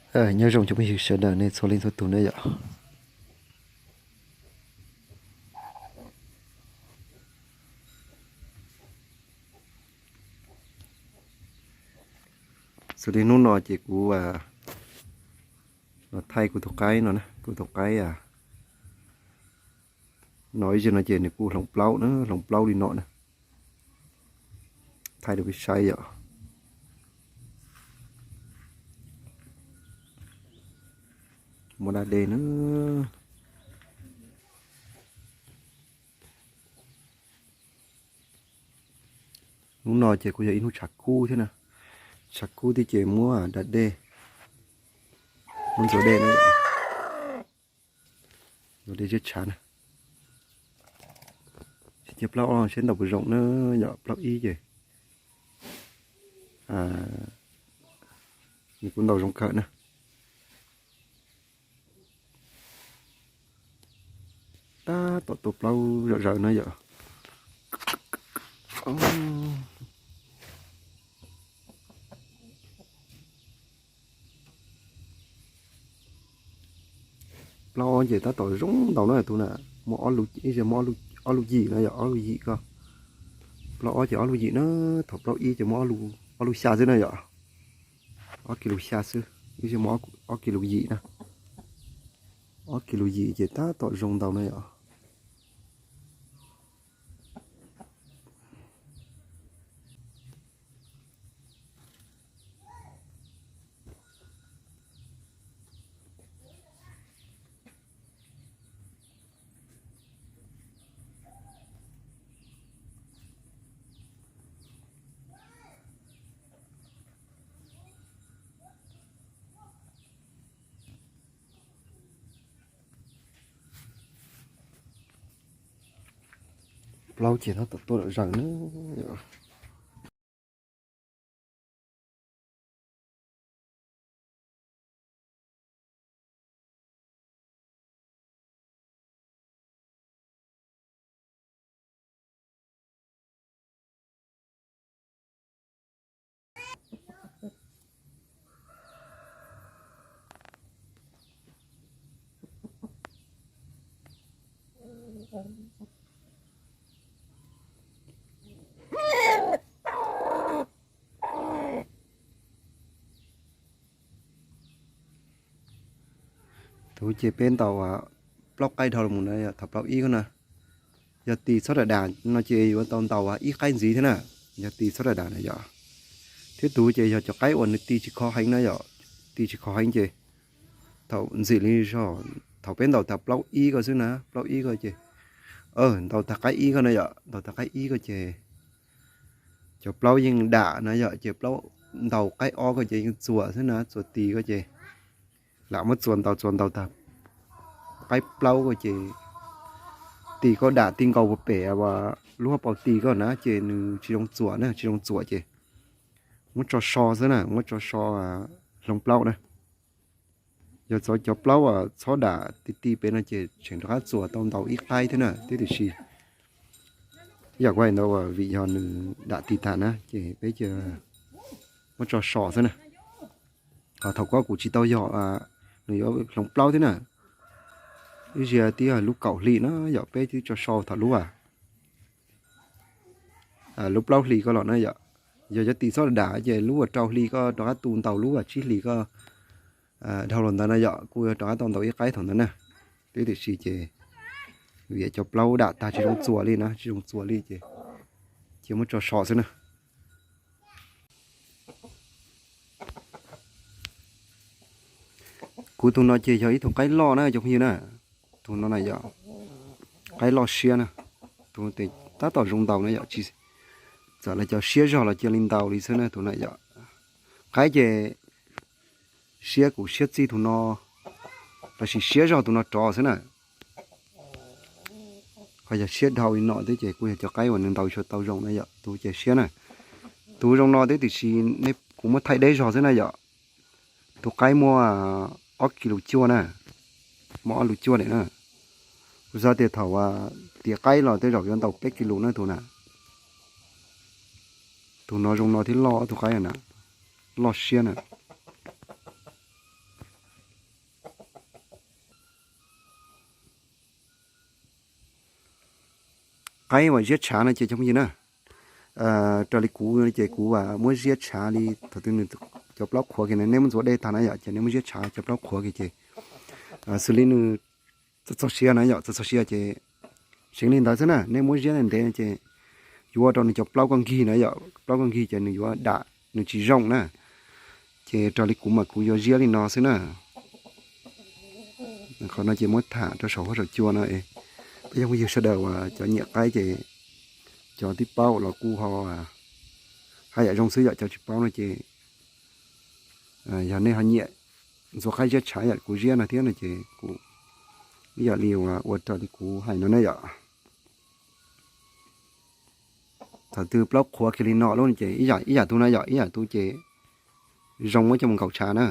Nyob zoo cov phooj ywg sawv daws nej txhua leej txhua tus na yom. Xws li hnub no ces kuv los thaij kuv tus qaib no na, kuv tus qaib no ib zaug no ces nws kuj hloov plaub na, hloov plaub li no na. Thaij rau peb saib yom. Muaj da dej na. Hnub no ces kuj yog ib hnub tshav kub thiab na. Tshav kub thiab ces muab da dej, muab ntxuav dej na. Ntxuav dej siab tshav na. Sib cia plaub ob seb ntaus puas zoo na yom, plaub ib ces nws kuj ntaus zoo kawg na. Tab tom tua plaub zom zaws na yom. Plaub ob ces tab tom zoo ntaus na tus na, muaj ob lub, ib zaug muaj ob lub yim na yom, ob lub yim ko. Plaub ob ces ob lub yim na, thaum plaub ib ces muaj ob lub xya xwb na yom. Ob kis lus xya xwb, ib zaug muaj ob kis lus yim na. Ob kis lus yim ces tab tom zoo ntaus na yom. Plaub ces tab tom tuaj lom zaws na. Tus ces peb ntaus plaub qaib dhau los mus na, thaum plaub ib ko na. Yog tis txhob dam dam no ces yuav tau ntaus ib qaib ntxiv thiab na. Yog tis txhob dam dam na yom. Thiab tus ces yog cov qaib uas nws tis tsis kho heev na yom, tis tsis kho heev ces thaum ntxim li zog, thaum peb ntaus tag plaub ib ko xwb na, plaub ib ko ces, ntaus tag qaib ib ko na yom, ntaus tag qaib ib ko ces cov plaub yeej dam na yom, ces plaub ntaus qaib ob ko ces yeej txuas xwb na, txuas tis ko ces lam muab txuas ntaus, txuas ntaus tag qaib plaub ko ces tis ko dam ti nkaus puag pem lub hauv paus tis ko na ces nws tsis zoo txuas na, tsis zoo txuas ces muab tso so xwb na, muab tso so hloov plaub na. Yog txog cov plaub uas txhob dam ti ti pem no ces tseem rov qab txuas tau ntaus ib qaib thiab na, thiab tiam sis ib yam kuv hais ntawd vim yog nws dam tis tag na ces peb cia muab tso so xwb na. Ho thaum ko kuv tsis tau yog nws yuav hloov plaub thiab na, ib zaug twb yog lub kaum hli na yom, peb twb tso so thaum lub lub plaub hlis ko los na yom. Yog cov tis txhob dam ces lub uas rau hli ko rov qab tu ntaus, lub uas tsib hlis ko dhau los ntawd na yom, kuj yuav rov qab tau ntaus ib qaib thaum ntawd na. Twb tiam sis ces vim cov plaub dam tag tsis zoo txuas li na, tsis zoo txuas li ces cia muab tso so xwb na. Kuv tus no ces yog ib tug qaib loj na cov phooj ywg na. Tus no na yom, qaib loj siab na. Tus tes tab tom zoo ntaus na yom, txawm lawv cov siab zog los cia li ntaus li xwb na tus na yom. Qaib ces siab kuv siab txij tus no, lossis siab zog tus no rov xwb na. Ho yog siab dhau li no thiab ces kuj yog cov qaib uas nws ntaus tsis tau zoo na yom, tus ces siab na. Tus zoo no thiab tiam sis kuv muab thaij deb zog xwb na yom. Tus qaib muaj ob kis lus cuaj na, muaj ob lus cuaj ne na. Kuv xav tias thaum tiav qaib los tej zaum yuav ntaus peb kis lus na tus na. Tus no zoo no thiab loj tus qaib na, loj siab na. qaib uas ziab tshav no ces cov phooj ywg na, raws li kuv ces kuv muab ziab tshav li thaum twg nws cov plaub qhuav kiag na, nej muab ntxuav dej tag na yom, ces nej muab ziab tshav cov plaub qhuav kiag ces xws li nws txog txog siav na yom, txog txog siav ces seev li ntawd xwb na, nej muab ziab ntev ntev ces yuav ua rau nws cov plaub koj nkig na yom, plaub koj nkig ces nws yuav dam, nws tsis zoo na. Ces raws li kuv mas kuv yuav ziab li no xwb na. Qhov no ces muab tham rau saum huab saum cua no, peb cov phooj ywg sawv daws uas cov nyiam qaib ces cov tib paub los kuj ho haj yam zoo xwb yom, cov tsis paub no ces yog nej ho nyiam ntxuav qaib ziab tshav yam kuv ziab no thiab no ces kuv ib yam li ua raws li kuv hais no ne yom. Thaum twg plaub qhuav kiag li no lawm ces ib yam tug na yom, ib yam tug ces zoo muab coj mus nkaum tshav na.